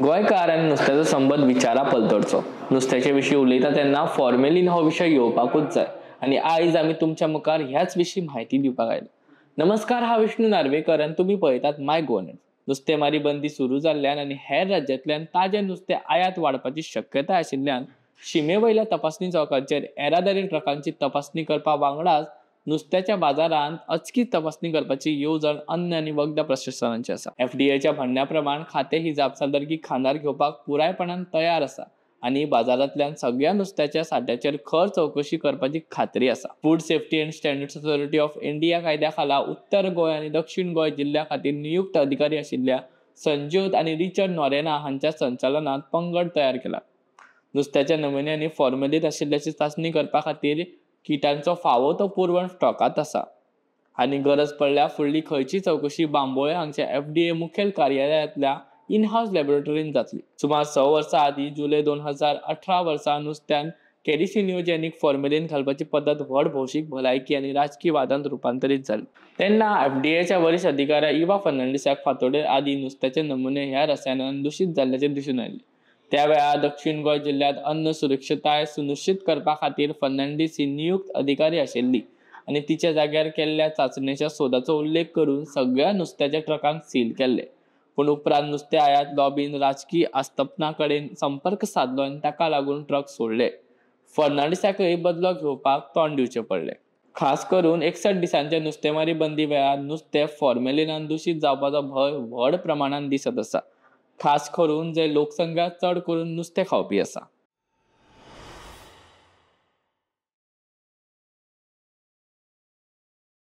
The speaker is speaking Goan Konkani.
गोंयकार आनी नुस्त्याचो संबंद विचारा पलतडचो. नुस्त्याचे विशीं उलयता तेन्ना फॉर्मेलीन हो विशय येवपाकूच जाय आनी आयज आमी तुमच्या मुखार ह्याच विशीं म्हायती दिवपाक आयले. नमस्कार, हांव विष्णू नार्वेकर आनी तुमी पळयतात माय गोवा. नुस्तेमारी बंदी सुरू जाल्ल्यान आनी हेर राज्यांतल्यान ताजें नुस्तें आयात वाडपाची शक्यताय आशिल्ल्यान शिमे वयल्या तपासणी चौकांचेर येरादारी ट्रकांची तपासणी करपा वांगडाच नुस्त्याच्या बाजारांत अचकीत तपासणी करपाची येवजण अन्न आनी वखदां प्रशासनाची आसा. एफडीएच्या म्हणण्या प्रमाण खातें ही जापसालदारकी खांदार घेवपाक पुरायपणान तयार आसा आनी बाजारांतल्यान सगळ्या नुस्त्याच्या साठ्याचेर खर चवकशी करपाची खात्री आसा. Food safety and standards authority of India कायद्या खाला उत्तर गोंय आनी दक्षिण गोंय जिल्ल्या खातीर नियुक्त अधिकारी आशिल्ल्या संज्योत आनी रिचर्ड नोरेना हांच्या संचालनात पंगड तयार केला. नुस्त्याच्या नमुन्यांनी फॉर्मेलीन आशिल्ल्याची चांचणी करपा खातीर किटांचो फावो तो पुरवण स्टॉकांत आसा आनी गरज पडल्यार फुडली खंयची चवकशी बांबोळे हांगच्या एफडीए मुखेल कार्यालयांतल्या इन हावस लॅबोरेटरीन जातली. सुमार 6 वर्सां आदीं जुलय 2018 वर्सा नुस्त्यान कॅरिसिनियोजेनिक फॉर्मेलीन घालपाची पद्दत व्हड भौशीक भलायकी आनी राजकी वादांत रुपांतरीत जाली. तेन्ना एफडीएच्या वरिश्ठ अधिकाऱ्या इवा फर्नांडीसाक फांतोडेर आदीं नुस्त्याचे नमुने ह्या रसायनान दुशीत जाल्ल्याचें दिसून आयलें. त्या वेळार दक्षिण गोंय जिल्ल्यांत अन्न सुरक्षताय सुनिश्चित करपा खातीर फर्नांडीस ही नियुक्त अधिकारी आशिल्ली आनी तिच्या जाग्यार केल्ल्या चांचणेच्या सोदाचो उल्लेख करून सगळ्या नुस्त्याच्या ट्रकांक सील केल्ले. पूण उपरांत नुस्तें आयात लॉबीन राजकी आस्थापना कडेन संपर्क सादलो आनी ताका लागून ट्रक सोडले. फर्नांडीसाकय बदलो घेवपाक तोंड दिवचें पडलें. खास करून 61 दिसांच्या नुस्तेमारी बंदी वेळार नुस्तें फॉर्मेलिनान दुशीत जावपाचो भंय व्हड प्रमाणान दिसत आसा, खास करून जे लोकसंख्या चड करून नुस्तें खावपी आसा.